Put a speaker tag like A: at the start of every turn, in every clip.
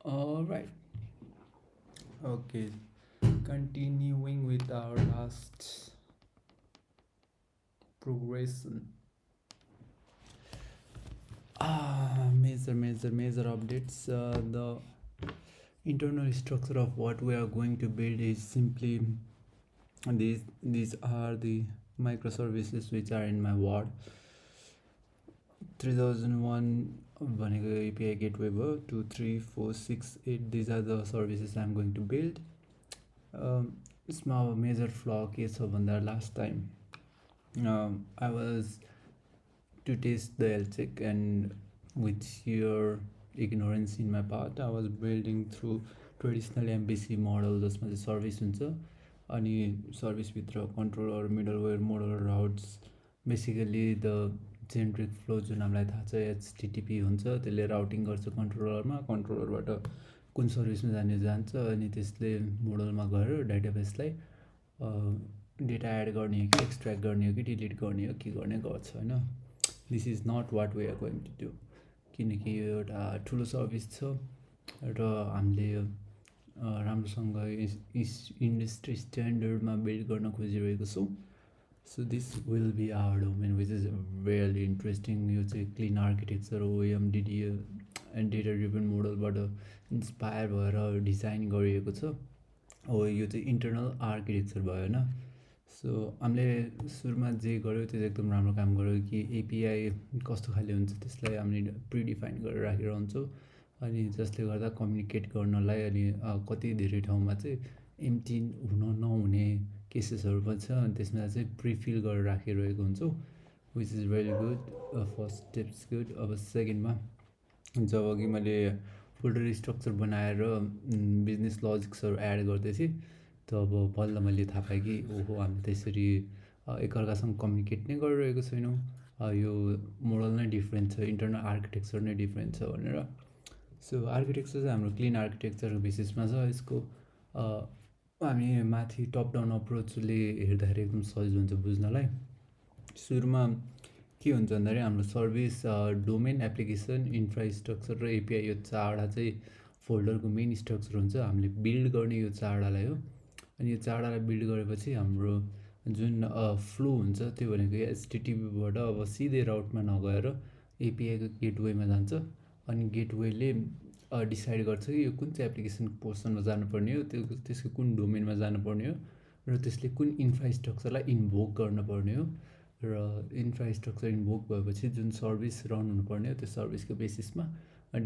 A: All right. Okay. Continuing with our last progression. Major updates. The internal structure of what we are going to build is simply these are the microservices which are in my ward. 3001 भनेको API gateway भयो. 2 3 4 6 8 these are the services I'm going to build. यसमा अब major फ्ल के छ भन्दा last time I was to test the health check, and with your ignorance in my part, I was building through traditional MVC model जसमा चाहिँ service हुन्छ अनि सर्भिसभित्र controller middleware model routes basically the generic flow जुन हामीलाई थाहा छ HTTP हुन्छ त्यसले राउटिङ गर्छ कन्ट्रोलरमा, कन्ट्रोलरबाट कुन सर्भिसमा जान्छ अनि त्यसले मोडलमा गएर डेटाबेसलाई डेटा एड गर्ने हो कि एक्सट्र्याक्ट गर्ने हो कि डिलिट गर्ने हो के गर्ने गर्छ होइन. This is not what we are going to do, किनकि यो एउटा ठुलो सर्भिस छ र हामीले राम्रोसँग इन्डस्ट्री स्ट्यान्डर्डमा बिल्ड गर्न खोजिरहेको छौँ. So this will be our domain which is really interesting. यो चाहिँ clean architecture OEM DDA and data driven मोडलबाट इन्सपायर भएर डिजाइन गरिएको छ. हो यो चाहिँ इन्टरनल आर्किटेक्चर भयो होइन. सो हामीले सुरुमा जे गर्यो त्यो एकदम राम्रो काम गर्यो कि API कस्तो खाले हुन्छ त्यसलाई हामीले प्रिडिफाइन गरेर राखेर हुन्छौँ अनि जसले गर्दा कम्युनिकेट गर्नलाई अनि कति धेरै ठाउँमा चाहिँ एम्प्टी नहुने केसेसहरू पनि छ अनि त्यसमा चाहिँ प्रिफिल गरेर राखिरहेको हुन्छौँ which is very good. First steps good. अब सेकेन्डमा जब कि मैले फोल्डर स्ट्रक्चर बनाएर बिजनेस लजिक्सहरू एड गर्दैथेँ तब बल्ल मैले थाहा पाएँ कि ओहो हामी त्यसरी एकअर्कासँग कम्युनिकेट नै गरिरहेको छैनौँ, यो मोडल नै डिफ्रेन्ट छ, इन्टरनल आर्किटेक्चर नै डिफ्रेन्ट छ भनेर. सो आर्किटेक्चर चाहिँ हाम्रो क्लिन आर्किटेक्चरको बेसिसमा छ. यसको हामी माथि टप डाउन अप्रोचले हेर्दाखेरि एकदम सजिलो हुन्छ बुझ्नलाई. सुरुमा के हुन्छ भन्दाखेरि हाम्रो सर्भिस डोमेन एप्लिकेसन इन्फ्रास्ट्रक्चर र API यो चारवटा चाहिँ फोल्डरको मेन स्ट्रक्चर हुन्छ. हामीले बिल्ड गर्ने यो चारवटालाई हो अनि यो चारवटालाई बिल्ड गरेपछि हाम्रो जुन फ्लो हुन्छ त्यो भनेको HTTPबाट अब सिधै राउटमा नगएर API को गेटवेमा जान्छ अनि गेटवेले डिसाइड गर्छ कि यो कुन चाहिँ एप्लिकेसन पोर्सनमा जानुपर्ने हो, त्यसको कुन डोमेनमा जानुपर्ने हो र त्यसले कुन इन्फ्रास्ट्रक्चरलाई इन्भोक गर्नुपर्ने हो र इन्फ्रास्ट्रक्चर इन्भोक भएपछि जुन सर्भिस रन हुनुपर्ने हो त्यो सर्भिसको बेसिसमा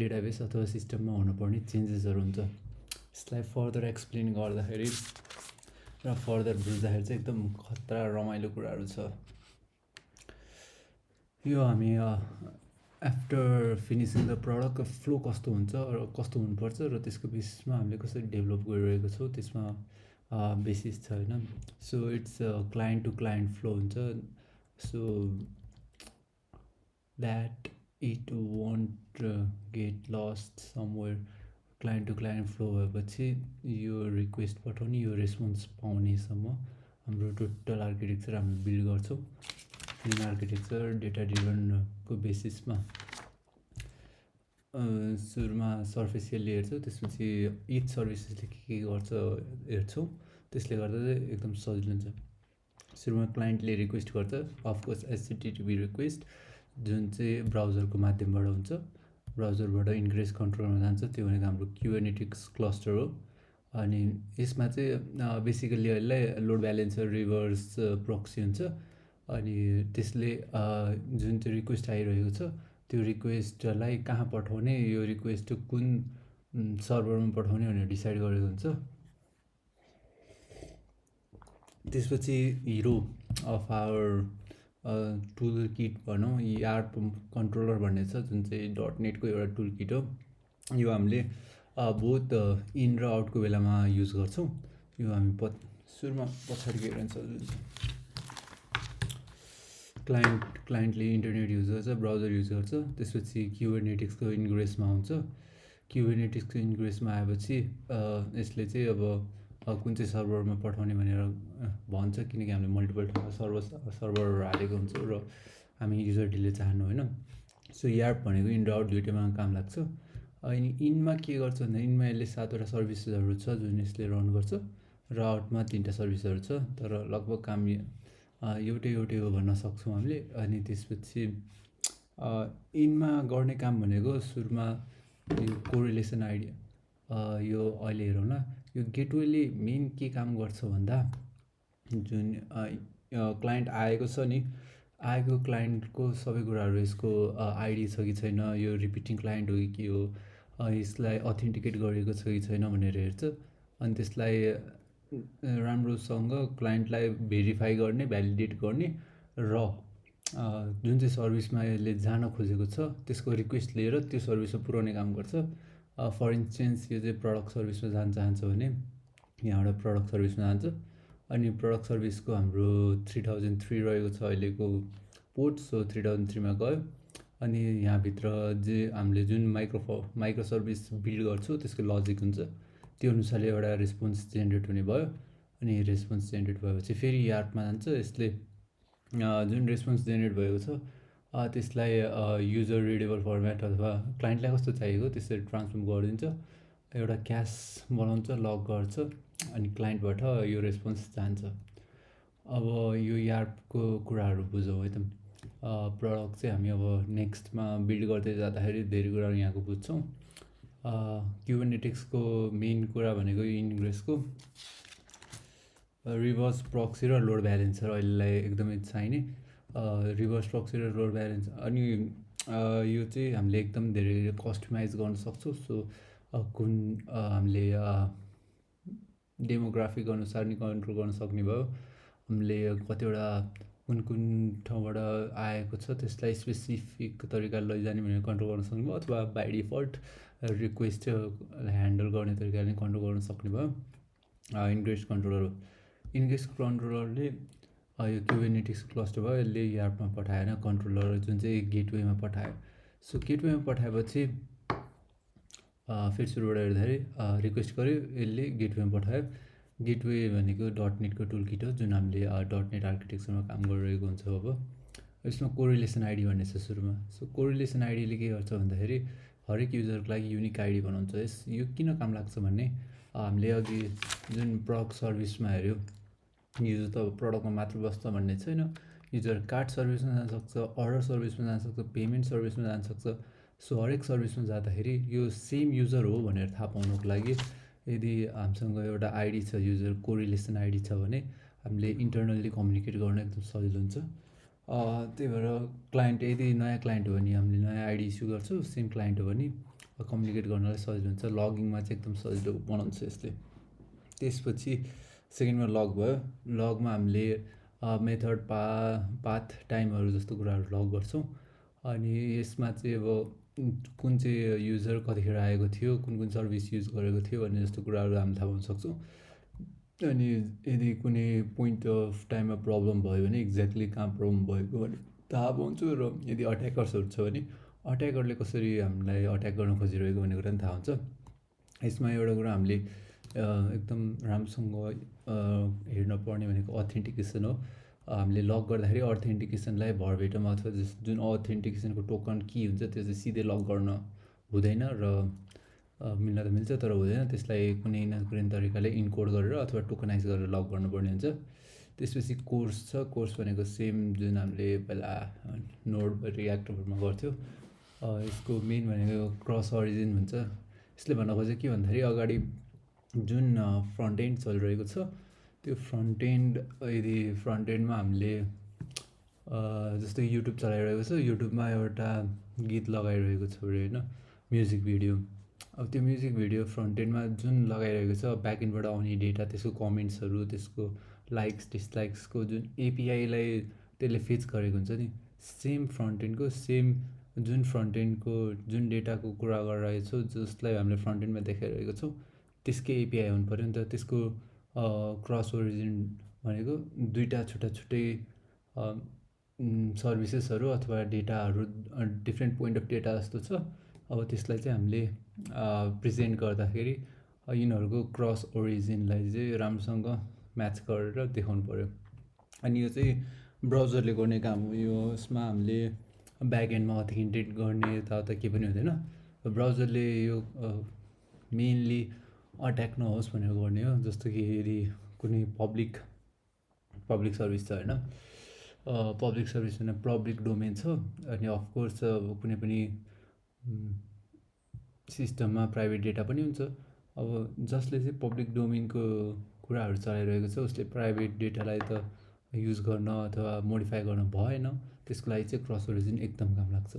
A: डेटाबेस अथवा सिस्टममा हुनुपर्ने चेन्जेसहरू हुन्छ. यसलाई फर्दर एक्सप्लेन गर्दाखेरि र फर्दर बुझ्दाखेरि चाहिँ एकदम खतरा रमाइलो कुराहरू छ. यो हामी after finishing the product flow कस्तो हुन्छ र कस्तो हुनुपर्छ र त्यसको बेसिसमा हामीले कसरी डेभलप गरिरहेको छौँ त्यसमा बेसिस छ होइन. So it's client to client flow हुन्छ. So that it won't get lost somewhere. Client to client flow भएपछि यो रिक्वेस्ट पठाउने यो रेस्पोन्स पाउनेसम्म हाम्रो टोटल आर्किटेक्चर हामीले बिल्ड गर्छौँ क्लिन आर्किटेक्चर डेटा ड्रिभनको बेसिसमा. सुरुमा सर्फेसियली हेर्छौँ, त्यसपछि इच सर्भिसेसले के गर्छ हेर्छौँ. त्यसले गर्दा चाहिँ एकदम सजिलो हुन्छ. सुरुमा क्लाइन्टले रिक्वेस्ट गर्छ अफकोर्स HTTP रिक्वेस्ट जुन चाहिँ ब्राउजरको माध्यमबाट हुन्छ. ब्राउजरबाट इन्ग्रेस कन्ट्रोलरमा जान्छ, त्यो भनेको हाम्रो क्युबरनेटिक्स क्लस्टर हो. अनि यसमा चाहिँ बेसिकली यसलाई लोड ब्यालेन्सर रिभर्स प्रक्सी हुन्छ अनि त्यसले जुन चाहिँ रिक्वेस्ट आइरहेको छ त्यो रिक्वेस्टलाई कहाँ पठाउने, यो रिक्वेस्ट कुन सर्भरमा पठाउने भनेर डिसाइड गरेको हुन्छ. त्यसपछि हिरो अफ आवर टुल किट भनौँ यार्प कन्ट्रोलर भन्ने छ जुन चाहिँ .NET को एउटा टुल किट हो. यो हामीले बोथ इन र आउटको बेलामा युज गर्छौँ. यो हामी सुरुमा पछाडि गएर हुन्छ. क्लाइन्टले इन्टरनेट युज गर्छ, ब्राउजर युज गर्छ, त्यसपछि क्युबरनेटिक्सको इन्ग्रेसमा हुन्छ. क्युबरनेटिक्सको इन्ग्रेसमा आएपछि यसले चाहिँ अब कुन चाहिँ सर्भरमा पठाउने भनेर भन्छ किनकि हामीले मल्टिपल ठाउँमा सर्भरहरू हालेको हुन्छौँ र हामी युजर डिले चाहनु होइन. सो यार्प भनेको इन र आउट दुइटैमा काम लाग्छ अनि इनमा के गर्छ भन्दा इनमा यसले 7वटा सर्भिसहरू छ जुन यसले रन गर्छ र आउटमा 3टा सर्भिसहरू छ तर लगभग काम एउटै हो भन्न सक्छौँ हामीले। अनि त्यसपछि इनमा गर्ने काम भनेको सुरुमा यो कोरिलेसन आइडी यो अहिले हेरौँ न। यो गेटवेले मेन के काम गर्छ भन्दा जुन क्लाइन्ट आएको छ नि, आएको क्लाइन्टको सबै कुराहरू यसको आइडी छ कि छैन, यो रिपिटिङ क्लाइन्ट हो कि के हो, यसलाई अथेन्टिकेट गरेको छ कि छैन भनेर हेर्छ। अनि त्यसलाई राम्रोसँग क्लाइन्टलाई भेरिफाई गर्ने, भ्यालिडेट गर्ने र जुन चाहिँ सर्भिसमा यसले जान खोजेको छ त्यसको रिक्वेस्ट लिएर त्यो सर्भिसमा पुर्याउने काम गर्छ। फर इन्स्टेन्स यो चाहिँ प्रडक्ट सर्भिसमा जान चाहन्छ भने यहाँबाट प्रडक्ट सर्भिसमा जान्छ। अनि प्रडक्ट सर्भिसको हाम्रो 3003 रहेको छ अहिलेको पोर्ट, सो 3003मा गयो। अनि यहाँभित्र हामीले जुन माइक्रो सर्भिस बिल्ड गर्छौँ त्यसको लजिक हुन्छ, त्यो अनुसारले एउटा रेस्पोन्स जेनेरेट हुने भयो। अनि रेस्पोन्स जेनेरेट भएपछि फेरि यार्पमा जान्छ। यसले जुन रेस्पोन्स जेनेरेट भएको छ त्यसलाई युजर रिडेबल फर्मेट अथवा क्लाइन्टलाई कस्तो चाहिएको त्यसरी ट्रान्सफर्म गरिदिन्छ, एउटा क्यास बनाउँछ, लक गर्छ, अनि क्लाइन्टबाट यो रेस्पोन्स जान्छ। अब यो यार्पको कुराहरू बुझौँ है त। प्रडक्ट चाहिँ हामी अब नेक्स्टमा बिल्ड गर्दै जाँदाखेरि धेरै कुराहरू यहाँको बुझ्छौँ। क्युबरनेटिक्सको मेन कुरा भनेको इन्ग्रेसको रिभर्स प्रक्सी र लोड ब्यालेन्सर अहिलेलाई एकदमै चाहिने। रिभर्स प्रक्सी र लोड ब्यालेन्स अनि यो चाहिँ हामीले एकदम धेरै कस्टमाइज गर्न सक्छौँ। सो कुन हामीले डेमोग्राफिक अनुसार नि कन्ट्रोल गर्न सक्ने भयो। हामीले कतिवटा कुन ठाउँबाट आएको छ त्यसलाई स्पेसिफिक तरिकाले लैजाने भनेर कन्ट्रोल गर्न सक्ने भयो, अथवा बाई डिफल्ट रिक्वेस्ट ह्यान्डल गर्ने तरिकाले कन्ट्रोल गर्न सक्ने भयो। इन्ग्रेस कन्ट्रोलरले यो क्युबरनेटिक्स क्लस्टर भयो, यसले यार्पमा पठाएन कन्ट्रोलर जुन चाहिँ गेटवेमा पठायो। सो गेटवेमा पठाएपछि फेरि सुरुबाट हेर्दाखेरि रिक्वेस्ट गर्यो, यसले गेटवेमा पठायो। गेटवे भनेको .नेटको टुल किट हो जुन हामीले .नेट आर्किटेक्चरमा काम गरिरहेको हुन्छ। अब यसमा कोरिलेसन आइडी भन्ने छ सुरुमा। सो कोरिलेसन आइडीले के गर्छ भन्दाखेरि हरेक युजरको लागि युनिक आइडी बनाउँछ। यो किन काम लाग्छ भन्ने हामीले अघि जुन प्रडक्ट सर्भिसमा हेऱ्यो, युजर त प्रडक्टमा मात्र बस्छ भन्ने छैन, युजर कार्ड सर्भिसमा जान सक्छ, अर्डर सर्भिसमा जान सक्छ, पेमेन्ट सर्भिसमा जान सक्छ। सो हरेक सर्भिसमा जाँदाखेरि यो सेम युजर हो भनेर थाहा पाउनुको लागि यदि हामीसँग एउटा आइडी छ, युजर कोरिलेसन आइडी छ भने हामीले इन्टरनल्ली कम्युनिकेट गर्न एकदम सजिलो हुन्छ। त्यही भएर क्लाइन्ट यदि नयाँ क्लाइन्ट हो भने हामीले नयाँ आइडी इस्यु गर्छौँ, सेम क्लाइन्ट हो भने कम्युनिकेट गर्नलाई सजिलो हुन्छ। लगिङमा चाहिँ एकदम सजिलो बनाउँछ यसले। त्यसपछि सेकेन्डमा लग भयो। लगमा हामीले मेथड पाथ टाइमहरू जस्तो कुराहरू लग गर्छौँ। अनि यसमा चाहिँ अब कुन चाहिँ युजर कतिखेर आएको थियो, कुन सर्भिस युज गरेको थियो भन्ने जस्तो कुराहरू हामी थाहा पाउन सक्छौँ। अनि यदि कुनै पोइन्ट अफ टाइममा प्रब्लम भयो भने एक्ज्याक्टली कहाँ प्रब्लम भएको भने थाहा पाउँछु। र यदि अट्याकर्सहरू छ भने अट्याकरले कसरी हामीलाई अट्याक गर्न खोजिरहेको भन्ने कुरा पनि थाहा हुन्छ। यसमा एउटा कुरा हामीले एकदम राम्रोसँग हेर्न पर्ने भनेको अथेन्टिकेसन हो। हामीले लग गर्दाखेरि अथेन्टिकेसनलाई भरभेटम अथवा जुन अथेन्टिकेसनको टोकन की हुन्छ त्यो चाहिँ सिधै लग गर्न हुँदैन, र मिल्न त मिल्छ तर हुँदैन। त्यसलाई कुनै न कुनै तरिकाले इन्कोड गरेर अथवा टोकनाइज गरेर लग गर्नुपर्ने हुन्छ। त्यसपछि कोर्स छ। कोर्स भनेको सेम जुन हामीले पहिला नोड रियाक्टरमा गर्थ्यो। यसको मेन भनेको क्रस ओरिजिन हुन्छ। यसले भन्न खोजेको के भन्दाखेरि अगाडि जुन फ्रन्ट एन्ड चलिरहेको छ त्यो फ्रन्ट एन्ड यदि फ्रन्ट एन्डमा हामीले जस्तै युट्युब चलाइरहेको छ, युट्युबमा एउटा गीत लगाइरहेको छ अरे होइन, म्युजिक भिडियो। अब त्यो म्युजिक भिडियो फ्रन्ट एन्डमा जुन लगाइरहेको छ ब्याक एन्डबाट आउने डेटा, त्यसको कमेन्ट्सहरू, त्यसको लाइक्स डिसलाइक्सको जुन एपिआईलाई त्यसले फेच गरेको हुन्छ नि, सेम फ्रन्ट एन्डको जुन फ्रन्ट एन्डको जुन डेटाको कुरा गरिरहेको छौँ, जसलाई हामीले फ्रन्ट एन्डमा देखाइरहेको छौँ त्यसकै एपिआई हुनु पऱ्यो नि त। त्यसको क्रस ओरिजिन भनेको दुईवटा छुट्टै सर्भिसेसहरू अथवा डेटाहरू डिफ्रेन्ट पोइन्ट अफ डेटा जस्तो छ। अब त्यसलाई चाहिँ हामीले प्रेजेन्ट गर्दाखेरि यिनीहरूको क्रस ओरिजिनलाई चाहिँ राम्रोसँग म्याच गरेर देखाउनु पऱ्यो। अनि यो चाहिँ ब्राउजरले गर्ने काम हो। यसमा हामीले ब्याक एन्डमा अथेन्टिकेट गर्ने यताउता केही पनि हुँदैन। ब्राउजरले यो मेनली अट्याक नहोस् भनेर गर्ने हो। जस्तो कि यदि कुनै पब्लिक सर्भिस छ होइन, पब्लिक सर्भिस भने पब्लिक डोमेन छ, अनि अफकोर्स अब कुनै पनि सिस्टममा प्राइभेट डेटा पनि हुन्छ। अब जसले चाहिँ पब्लिक डोमेनको कुराहरू चलाइरहेको छ उसले प्राइभेट डेटालाई त युज गर्न अथवा मोडिफाई गर्न भएन। त्यसको लागि चाहिँ क्रस ओरिजिन एकदम काम लाग्छ।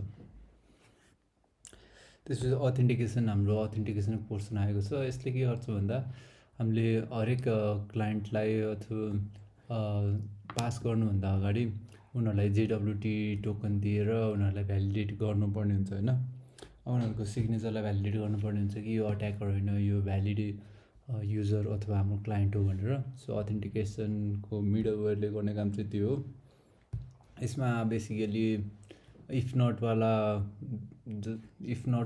A: त्यसपछि अथेन्टिकेसन, हाम्रो अथेन्टिकेसन पोर्सन आएको छ। यसले के गर्छ भन्दा हामीले हरेक क्लाइन्टलाई अथवा पास गर्नुभन्दा अगाडि उनीहरूलाई जेडब्लुटी टोकन दिएर उनीहरूलाई भ्यालिडेट गर्नुपर्ने हुन्छ होइन। उनीहरूको सिग्नेचरलाई भ्यालिडेट गर्नुपर्ने हुन्छ कि यो अट्याकर होइन, यो भ्यालिड युजर अथवा हाम्रो क्लाइन्ट हो भनेर। सो अथेन्टिकेसनको मिडलवेयरले गर्ने काम चाहिँ त्यो हो। यसमा बेसिकली इफ नट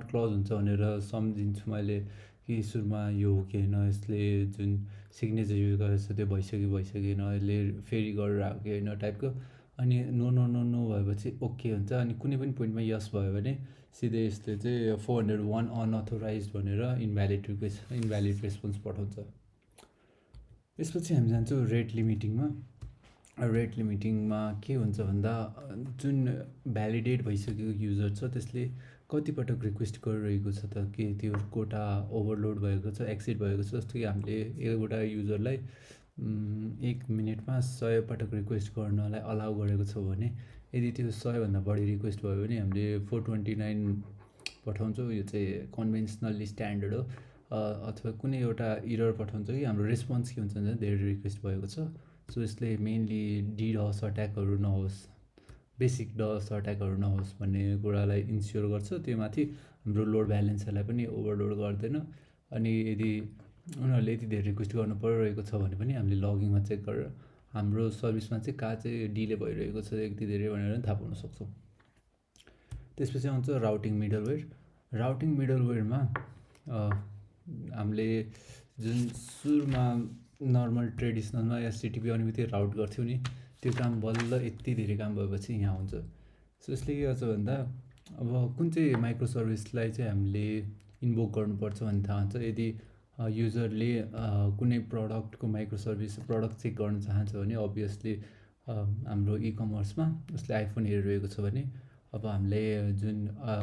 A: क्लज हुन्छ भनेर सम्झिन्छु मैले कि सुरुमा यो हो कि होइन, यसले जुन सिग्नेचर युज गरेको छ त्यो भइसक्यो भइसकेन, यसले फेरि गरेर आएको कि होइन टाइपको। अनि नो नो नो नो भएपछि ओके हुन्छ। अनि कुनै पनि पोइन्टमा यस भयो भने सिधै यसले चाहिँ 401 अनअथोराइज भनेर इनभ्यालिड रेस्पोन्स पठाउँछ। त्यसपछि हामी जान्छौँ रेट लिमिटिङमा। रेट लिमिटिङमा के हुन्छ भन्दा जुन भ्यालिडेट भइसकेको युजर छ त्यसले कतिपटक रिक्वेस्ट गरिरहेको छ त, कि त्यो कोटा ओभरलोड भएको छ, एक्सिड भएको छ। जस्तो कि हामीले एउटा युजरलाई 1 मिनटमा 100 पटक रिक्वेस्ट गर्नलाई अलाउ गरेको छ भने यदि त्यो 100भन्दा बढी रिक्वेस्ट भयो भने हामीले 429 पठाउँछौँ। यो चाहिँ कन्भेन्सनल्ली स्ट्यान्डर्ड हो। अथवा कुनै एउटा इरर पठाउँछ कि हाम्रो रेस्पोन्स के हुन्छ भने धेरै रिक्वेस्ट भएको छ। सो यसले मेनली डिडस अट्याकहरू नहोस्, बेसिक डस अट्याकहरू नहोस् भन्ने कुरालाई इन्स्योर गर्छ। त्यो माथि हाम्रो लोड ब्यालेन्सहरूलाई पनि ओभरलोड गर्दैन। अनि यदि उनीहरूले यति धेरै रिक्वेस्ट गर्नु परिरहेको छ भने पनि हामीले लगिङमा चेक गरेर हाम्रो सर्भिसमा चाहिँ कहाँ चाहिँ डिले भइरहेको छ यति धेरै भनेर थाहा पाउन सक्छौँ। त्यसपछि आउँछ राउटिङ मिडलवेयर। राउटिङ मिडलवेयरमा हामीले जुन सुरुमा नर्मल ट्रेडिसनलमा एचटिटिपी आउने बित्तिकै राउट गर्थ्यौँ नि, त्यो काम बल्ल यति धेरै काम भएपछि यहाँ हुन्छ। सो यसले के गर्छ भन्दा अब कुन चाहिँ माइक्रो सर्भिसलाई चाहिँ हामीले इन्भोक गर्नुपर्छ भन्ने थाहा हुन्छ। यदि युजरले कुनै प्रडक्टको माइक्रो सर्भिस प्रडक्ट चेक गर्न चाहन्छ भने अभियसली हाम्रो इकमर्समा उसले आइफोन हेरिरहेको छ भने अब हामीले जुन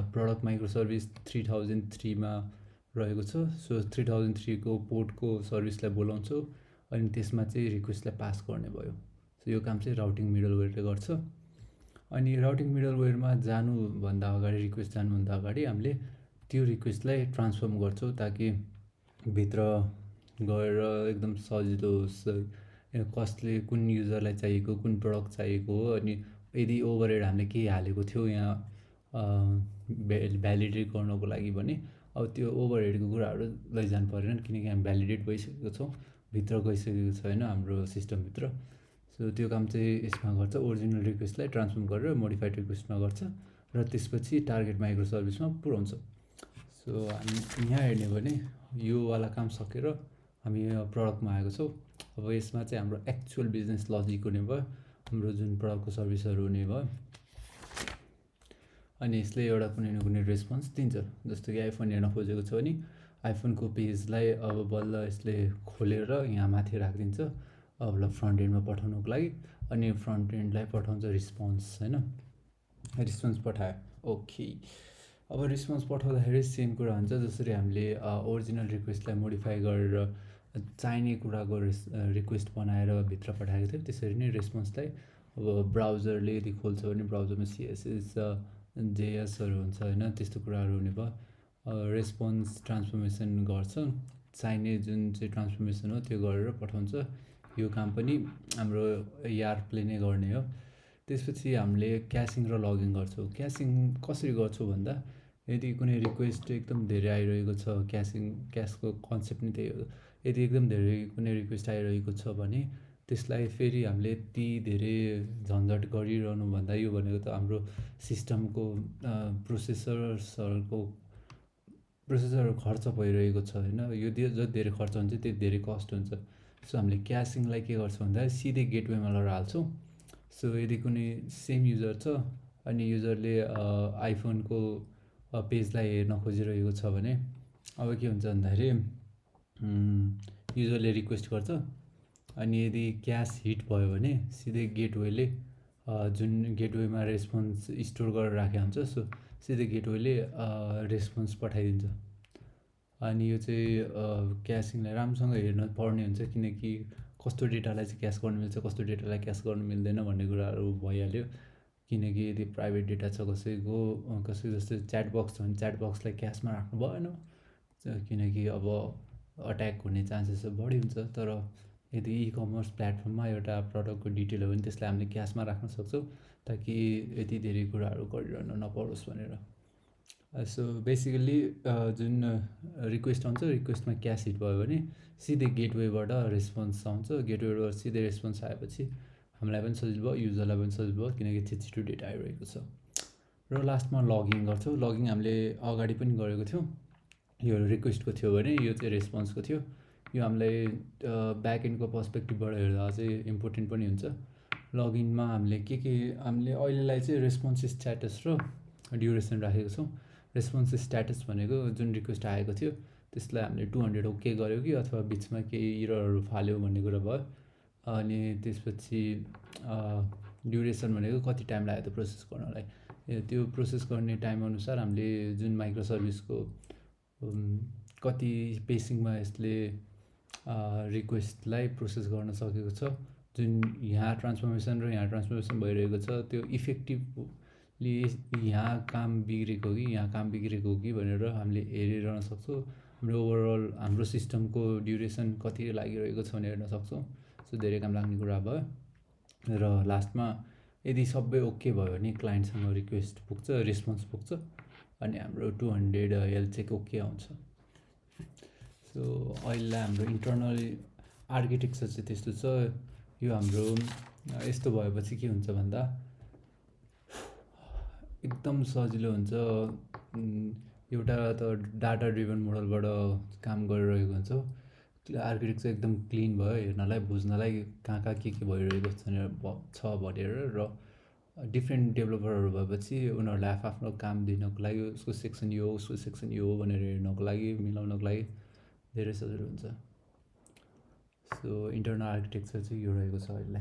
A: प्रडक्ट माइक्रो सर्भिस 3003मा रहेको छ, सो 3003को पोर्टको सर्भिसलाई बोलाउँछौँ अनि त्यसमा चाहिँ रिक्वेस्टलाई पास गर्ने भयो। सो यो काम चाहिँ राउटिङ मिडलवेयरले गर्छ। अनि राउटिङ मिडलवेयरमा जानुभन्दा अगाडि, रिक्वेस्ट जानुभन्दा अगाडि हामीले त्यो रिक्वेस्टलाई ट्रान्सफर्म गर्छौँ ताकि भित्र गएर एकदम सजिलो होस्। कसले कुन युजरलाई चाहिएको, कुन प्रडक्ट चाहिएको हो, अनि यदि ओभरहेड हामीले केही हालेको थियो यहाँ भ्यालिडेट गर्नको लागि भने अब त्यो ओभरहेडको कुराहरू लैजानु परेन, किनकि हामी भ्यालिडेट भइसकेको छौँ, भित्र गइसकेको छ होइन हाम्रो सिस्टमभित्र। सो त्यो काम चाहिँ यसमा गर्छ, ओरिजिनल रिक्वेस्टलाई ट्रान्सफर्म गरेर मोडिफाइड रिक्वेस्टमा गर्छ र त्यसपछि टार्गेट माइक्रो सर्भिसमा पुऱ्याउँछ। सो हामी यहाँ हेर्ने भने योवाला काम सकेर हामी प्रडक्टमा आएको छौँ। अब यसमा चाहिँ हाम्रो एक्चुअल बिजनेस लजिक हुने भयो, हाम्रो जुन प्रडक्टको सर्भिसहरू हुने भयो। अनि यसले एउटा कुनै न कुनै रेस्पोन्स दिन्छ। जस्तो कि आइफोन हेर्न खोजेको छ भने आइफोनको पेजलाई अब बल्ल यसले खोलेर यहाँ माथि राखिदिन्छ अब फ्रन्ट एन्डमा पठाउनुको लागि। अनि फ्रन्ट एन्डलाई पठाउँछ रिस्पोन्स होइन, रिस्पोन्स पठायो ओके। अब रिस्पोन्स पठाउँदाखेरि सेम कुरा हुन्छ जसरी हामीले ओरिजिनल रिक्वेस्टलाई मोडिफाई गरेर चाहिने कुराको रिक्वेस्ट बनाएर भित्र पठाएको थियो, त्यसरी नै रेस्पोन्सलाई अब ब्राउजरले यदि खोल्छ भने ब्राउजरमा सिएसएस जेएसहरू हुन्छ होइन, त्यस्तो कुराहरू हुने भयो। रेस्पोन्स ट्रान्सफर्मेसन गर्छ, चाहिने जुन चाहिँ ट्रान्सफर्मेसन हो त्यो गरेर पठाउँछ। यो काम पनि हाम्रो यार्पले नै गर्ने हो। त्यसपछि हामीले क्यासिङ र लगिङ गर्छौँ। क्यासिङ कसरी गर्छौँ भन्दा यदि कुनै रिक्वेस्ट एकदम धेरै आइरहेको छ, क्यासको कन्सेप्ट नै त्यही हो। यदि एकदम धेरै कुनै रिक्वेस्ट आइरहेको छ भने त्यसलाई फेरि हामीले यति धेरै झन्झट गरिरहनुभन्दा यो भनेको त हाम्रो सिस्टमको प्रोसेसरहरू खर्च भइरहेको छ होइन। यो जति धेरै खर्च हुन्छ त्यति धेरै कस्ट हुन्छ। सो हामीले क्यासिङलाई के गर्छौँ भन्दा सिधै गेटवेमा लगेर हाल्छौँ। सो यदि कुनै सेम युजर छ अनि युजरले आइफोनको पेजलाई हेर्न खोजिरहेको छ भने अब के हुन्छ भन्दाखेरि युजरले रिक्वेस्ट गर्छ अनि यदि क्यास हिट भयो भने सिधै गेटवेले जुन गेटवेमा रेस्पोन्स स्टोर गरेर राखेको हुन्छ सो सिधै गेटवेले रेस्पोन्स पठाइदिन्छ। अनि यो चाहिँ क्यासिङलाई राम्रोसँग हेर्न पर्ने हुन्छ किनकि कस्तो डेटालाई चाहिँ क्यास गर्नु मिल्छ कस्तो डेटालाई क्यास गर्नु मिल्दैन भन्ने कुराहरू भइहाल्यो। किनकि यदि प्राइभेट डेटा छ कसैको जस्तै च्याट बक्स छ भने च्याट बक्सलाई क्यासमा राख्नु भएन किनकि अब अट्याक हुने चान्सेस बढी हुन्छ। तर यदि इ कमर्स प्लेटफर्ममा एउटा प्रडक्टको डिटेल हो भने त्यसलाई हामीले क्यासमा राख्न सक्छौँ ताकि यति धेरै कुराहरू गरिरहन नपरोस् भनेर। सो बेसिकली जुन रिक्वेस्ट आउँछ रिक्वेस्टमा क्यास हिट भयो भने सिधै गेटवेबाट रेस्पोन्स आउँछ। गेटवेबाट सिधै रेस्पोन्स आएपछि हामीलाई पनि सजिलो भयो युजरलाई पनि सजिलो भयो किनकि छिटो डेटा आइरहेको छ। र लास्टमा लगिङ गर्छौँ। लगिङ हामीले अगाडि पनि गरेको थियौँ। यो रिक्वेस्टको थियो भने यो चाहिँ रेस्पोन्सको थियो। यो हामीलाई ब्याकएन्डको पर्सपेक्टिभबाट हेर्दा चाहिँ इम्पोर्टेन्ट पनि हुन्छ। लगइनमा हामीले हामीले अहिलेलाई चाहिँ रेस्पोन्स स्ट्याटस र ड्युरेसन राखेको छौँ। रेस्पोन्स स्ट्याटस भनेको जुन रिक्वेस्ट आएको थियो त्यसलाई हामीले 200 ओके गर्यो कि अथवा बिचमा केही इररहरू फाल्यो भन्ने कुरा भयो। अनि त्यसपछि ड्युरेसन भनेको कति टाइम लाग्यो त्यो प्रोसेस गर्नलाई। त्यो प्रोसेस गर्ने टाइम अनुसार हामीले जुन माइक्रो सर्भिसको कति पेसिङमा यसले रिक्वेस्टलाई प्रोसेस गर्न सकेको छ जुन यहाँ ट्रान्सफर्मेसन र यहाँ ट्रान्सफर्मेसन भइरहेको छ त्यो इफेक्टिभली यहाँ काम बिग्रेको कि यहाँ काम बिग्रेको कि भनेर हामीले हेरिरहन सक्छौँ। हाम्रो ओभरअल हाम्रो सिस्टमको ड्युरेसन कति लागिरहेको छ भनेर हेर्न सक्छौँ। सो धेरै काम लाग्ने कुरा भयो। र लास्टमा यदि सबै ओके भयो भने क्लाइन्टसँग रिक्वेस्ट पुग्छ रेस्पोन्स पुग्छ अनि हाम्रो 200 हेल्थ चेक ओके आउँछ। सो अहिले हाम्रो इन्टरनल आर्किटेक्चर चाहिँ त्यस्तो छ। यो हाम्रो यस्तो भएपछि के हुन्छ भन्दा एकदम सजिलो हुन्छ। एउटा त डाटा ड्रिभन मोडलबाट काम गरिरहेको हुन्छ। आर्किटेक्चर एकदम क्लिन भयो हेर्नलाई बुझ्नलाई कहाँ के भइरहेको छ भनेर। र डिफ्रेन्ट डेभलपरहरू भएपछि उनीहरूलाई आफ्नो काम दिनको लागि उसको सेक्सन यो हो उसको सेक्सन यो हो भनेर हेर्नको लागि मिलाउनको लागि धेरै सजिलो हुन्छ। सो इन्टरनल आर्किटेक्चर चाहिँ यो रहेको छ अहिले।